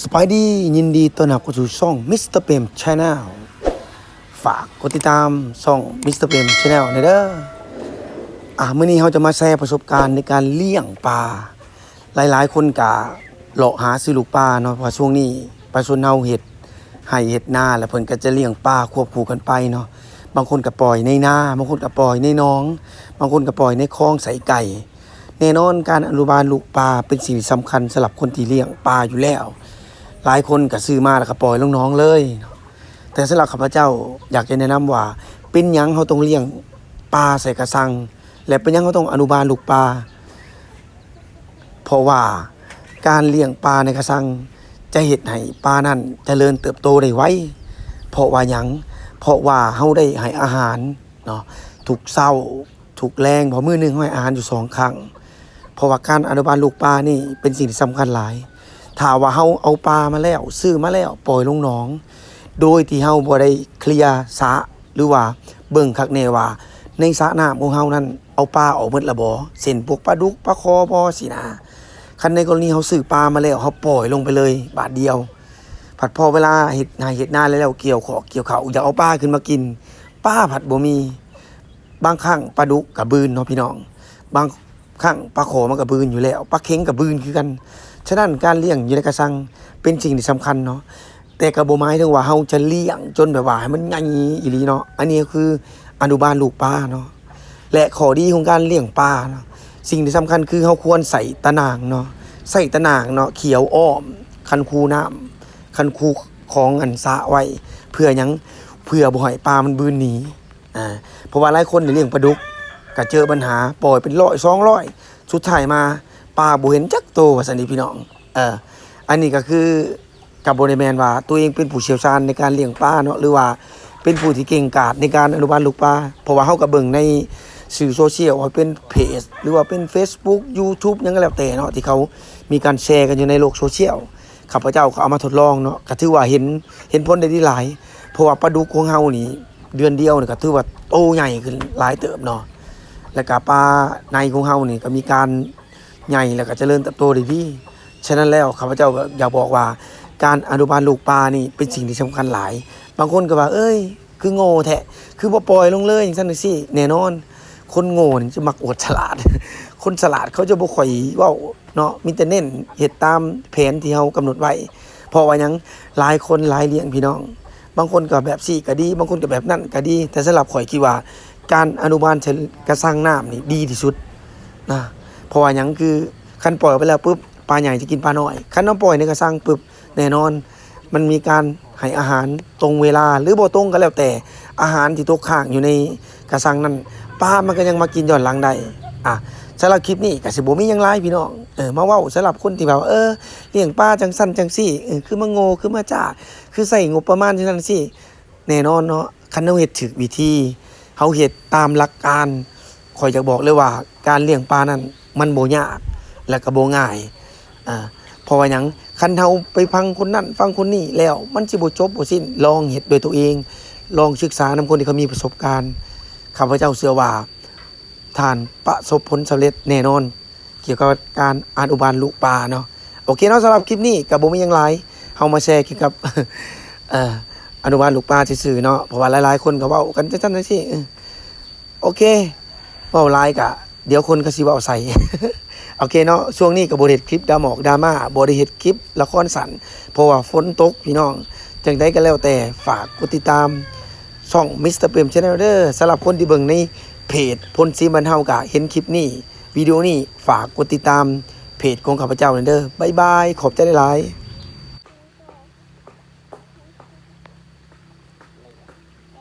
ສະບາຍດີ ຍິນດີຕ້ອນຮັບເຂົ້າສູ່ຊ່ອງ ມິສເຕີ ເປມ Channel ຝາກກົດຕິດຕາມຊ່ອງ ມິສເຕີ ເປມ Channel ແດ່ເດີ. ອ່າ ມື້ນີ້ເຮົາຈະມາແຊປະສົບການໃນການລ້ຽງປາ. ຫຼາຍໆຄົນກະເລາະຫາຊື້ລູກປາເນາະ ເພາະວ່າຊ່ວງນີ້ປະຊາຊົນເຮົາເຮັດໄຮ່ເຮັດນາ ແລ້ວເພິ່ນກະຈະລ້ຽງປາຄວບຄູ່ກັນໄປເນາະ. ບາງຄົນກະປ່ອຍໃນນາ ບາງຄົນກະປ່ອຍໃນໜອງ ບາງຄົນກະປ່ອຍໃນຄອງໃສ່ໄກ່. ແນ່ນອນ ການອະນຸບານລູກປາເປັນສິ່ງທີ່ສຳຄັນສຳລັບຄົນທີ່ລ້ຽງປາຢູ່ແລ້ວ. ຫຼາຍຄົນກະຊື້ມາແລ້ວກະປ່ອຍລົງໜອງເລີຍ. ແຕ່ສຳລັບຂ້າພະເຈົ້າ ຢາກຈະແນະນຳວ່າ ເປັນຫຍັງເຮົາຕ້ອງລ້ຽງປາໃສ່ກະຊັງ ແລະ ເປັນຫຍັງເຮົາຕ້ອງອະນຸບານລູກປາ? ເພາະວ່າການລ້ຽງປາໃນກະຊັງຈະເຮັດໃຫ້ປານັ້ນຈະເລີນເຕີບໂຕໄດ້ໄວ. ເພາະວ່າຫຍັງ? ເພາະວ່າເຮົາໄດ້ໃຫ້ອາຫານເນາະ ທຸກເຊົ້າ ທຸກແລງ ເພາະມື້ໜຶ່ງເຮົາໃຫ້ອາຫານຢູ່ສອງຄັ້ງ. ເພາະວ່າການອະນຸບານລູກປານີ້ເປັນສິ່ງທີ່ສຳຄັນຫຼາຍ. ຖ້າວ່າເຮົາເອົາປາມາແລ້ວ ຊື້ມາແລ້ວ ປ່ອຍລົງໜອງ ໂດຍທີ່ເຮົາບໍ່ໄດ້ເຄລຍສະ ຫຼືວ່າເບິ່ງຄັກແນ່ວ່າໃນສະນ້ຳຂອງເຮົານັ້ນ ເອົາປາອອກໝົດລະບໍ່? ເຊັ່ນ ພວກປາດຸກ ປາຄໍ່ບໍ ຊີ້ນະ. ຄັນໃນກໍລະນີເຮົາຊື້ປາມາແລ້ວ ເຮົາປ່ອຍລົງໄປເລີຍບາດດຽວ ພັດພໍເວລາເຮັດໄຮ່ເຮັດນາແລ້ວ ກ່ຽວຄອກກ່ຽວເຂົ້າ ຢາກເອົາປາຂຶ້ນມາກິນ ປາພັດບໍ່ມີ. ບາງຄັ້ງປາດຸກກະບືນເນາະພີ່ນ້ອງ ບາງຄັ້ງປາຄໍ່ມັນກະບືນຢູ່ແລ້ວ ປາເຂັງກະບືນຄືກັນ. ສະນັ້ນ ການລ້ຽງຢູ່ໃນກະຊັງເປັນສິ່ງທີ່ສຳຄັນເນາະ ແຕ່ກະບໍ່ໝາຍເຖິງວ່າເຮົາຈະລ້ຽງຈົນແບບວ່າໃຫ້ມັນໃຫຍ່ອີ່ຫຼີເນາະ. ອັນນີ້ກະຄືອະນຸບານລູກປາເນາະ ແລະ ຂໍ້ດີຂອງການລ້ຽງປາເນາະ ສິ່ງທີ່ສຳຄັນຄືເຮົາຄວນໃສ່ຕາໜ່າງເນາະ ໃສ່ຕາໜ່າງເນາະ ຂຽວອ້ອມຄັນຄູນ້ຳ ຄັນຄູຂອງອັນສະໄວ້. ເພື່ອຫຍັງ? ເພື່ອບໍ່ໃຫ້ປາມັນບືນໜີ. ອ່າ ເພາະວ່າຫຼາຍຄົນນີ້ລ້ຽງປາດຸກ ກະເຈີບັນຫາ ປ່ອຍເປັນຮ້ອຍສອງຮ້ອຍ ສຸດທ້າຍມາປາບໍ່ເຫັນຈັກໂຕ ວ່າຊັ້ນເດພີ່ນ້ອງ. ເອີ ອັນນີ້ກະຄື ກະບໍ່ໄດ້ແມ່ນວ່າຕົວເອງເປັນຜູ້ຊ່ຽວຊານໃນການລ້ຽງປາເນາະ ຫຼືວ່າເປັນຜູ້ທີ່ເກັ່ງກາດໃນການອະນຸບານລູກປາ ເພາະວ່າເຮົາກະເບິ່ງໃນສື່ໂຊຊຽວ ວ່າເປັນເພຈ ຫຼືວ່າເປັນເຟສບຸກ ຢູທູບ ຫຍັງກະແລ້ວແຕ່ເນາະ ທີ່ເຂົາມີການແຊກັນຢູ່ໃນໂລກໂຊຊຽວ. ຂ້າພະເຈົ້າກະເອົາມາທົດລອງເນາະ ກະຖືວ່າເຫັນ ເຫັນຜົນໄດ້ດີຫຼາຍ ເພາະວ່າປາດຸກຂອງເຮົານີ້ ເດືອນດຽວນີ້ກະຖືວ່າໂຕໃຫຍ່ຂຶ້ນຫຼາຍເຕີບເນາະ ແລ້ວກະປາໃນຂອງເຮົານີ້ກະມີການໃຫຍ່ ແລ້ວກະຈະເລີນເຕີບໂຕໄດ້ດີ. ສະນັ້ນແລ້ວ ຂ້າພະເຈົ້າກະຢາກບອກວ່າ ການອະນຸບານລູກປານີ້ເປັນສິ່ງທີ່ສຳຄັນຫຼາຍ. ບາງຄົນກະວ່າ ເອີຍ ຄືໂງ່ແທ້ ຄືບໍ່ປ່ອຍລົງເລີຍ ຈັ່ງຊັ້ນຈັ່ງຊີ້. ແນ່ນອນ ຄົນໂງ່ນີ້ຈະມັກອວດສະຫຼາດ ຄົນສະຫຼາດເຂົາຈະບໍ່ຄ່ອຍເວົ້າເນາະ ມີແຕ່ເນັ້ນເຮັດຕາມແຜນທີ່ເຮົາກຳນົດໄວ້. ເພາະວ່າຫຍັງ? ຫຼາຍຄົນຫຼາຍລ້ຽງພີ່ນ້ອງ ບາງຄົນກະແບບຊີ້ກະດີ ບາງຄົນກະແບບນັ້ນກະດີ ແຕ່ສຳລັບຂ້ອຍຄິດວ່າ ການອະນຸບານໃສ່ກະຊັງນ້ຳນີ້ດີທີ່ສຸດນະ. ເພາະວ່າຫຍັງ? ຄືຄັນປ່ອຍອອກໄປແລ້ວປຶບ ປາໃຫຍ່ຈະກິນປານ້ອຍ. ຄັນເຮົາປ່ອຍໃນກະຊັງປຶບ ແນ່ນອນ ມັນມີການໃຫ້ອາຫານຕົງເວລາ ຫຼືບໍ່ຕົງກະແລ້ວແຕ່ ອາຫານທີ່ຕົກຄ້າງຢູ່ໃນກະຊັງນັ້ນ ປາມັນກະຍັງມາກິນຍ້ອນຫຼັງໄດ້. ອ່າ ສຳລັບຄລິບນີ້ກະຊິບໍ່ມີຫຍັງຫຼາຍພີ່ນ້ອງ ເອີ ມາເວົ້າສຳລັບຄົນທີ່ແບບວ່າ ເອີ ລ້ຽງປາຈັ່ງຊັ້ນຈັ່ງຊີ້ ເອີ ຄືມາໂງ່ ຄືມາຈ້າ ຄືໃຊ້ງົບປະມານຈັ່ງຊັ້ນຈັ່ງຊີ້. ແນ່ນອນເນາະ ຄັນເຮົາເຮັດຖືກວິທີ ເຮົາເຮັດຕາມຫຼັກການ ຂ້ອຍຢາກບອກເລີຍວ່າ ການລ້ຽງປານັ້ນມັນບໍ່ຍາກ ແລະກະບໍ່ງ່າຍ. ອ່າ ເພາະວ່າຫຍັງ? ຄັນເຮົາໄປຟັງຄົນນັ້ນຟັງຄົນນີ້ແລ້ວ ມັນຊິບໍ່ຈົບບໍ່ສິ້ນ. ລອງເຮັດດ້ວຍໂຕເອງ ລອງສຶກສານຳຄົນທີ່ເຂົາມີປະສົບການ. ຂ້າພະເຈົ້າເຊື່ອວ່າ ທ່ານປະສົບຜົນສຳເລັດແນ່ນອນ ກ່ຽວກັບການອະນຸບານລູກປາເນາະ. ໂອເຄເນາະ ສຳລັບຄລິບນີ້ກະບໍ່ມີຫຍັງຫຼາຍ ເຮົາມາແຊກ່ຽວກັບ ເອີ ອະນຸບານລູກປາຊື່ໆເນາະ ເພາະວ່າຫຼາຍໆຄົນກະເວົ້າກັນຈັ່ງຊັ້ນຈັ່ງຊີ້. ເອີ ໂອເຄ ເວົ້າຫຼາຍກະດຽວຄົນກະຊິເວົ້າໃສ່. ໂອເຄເນາະ ຊ່ວງນີ້ກະບໍ່ໄດ້ເຮັດຄລິບດຣາມອກດຣາມາ ບໍ່ໄດ້ເຮັດຄລິບລະຄອນສັ້ນ ເພາະວ່າຝົນຕົກພີ່ນ້ອງ. ຈັ່ງໃດກະແລ້ວແຕ່ ຝາກກົດຕິດຕາມຊ່ອງ ມິສເຕີ ເປມ Channel ເດີ. ສຳລັບຄົນທີ່ເບິ່ງໃນເພຈ ພົນສີ ບ້ານເຮົາ ກະເຫັນຄລິບນີ້ ວິດີໂອນີ້ ຝາກກົດຕິດຕາມເພຈຂອງຂ້າພະເຈົ້າແດ່ເດີ. ບາຍບາຍ ຂອບໃຈຫຼາຍໆ.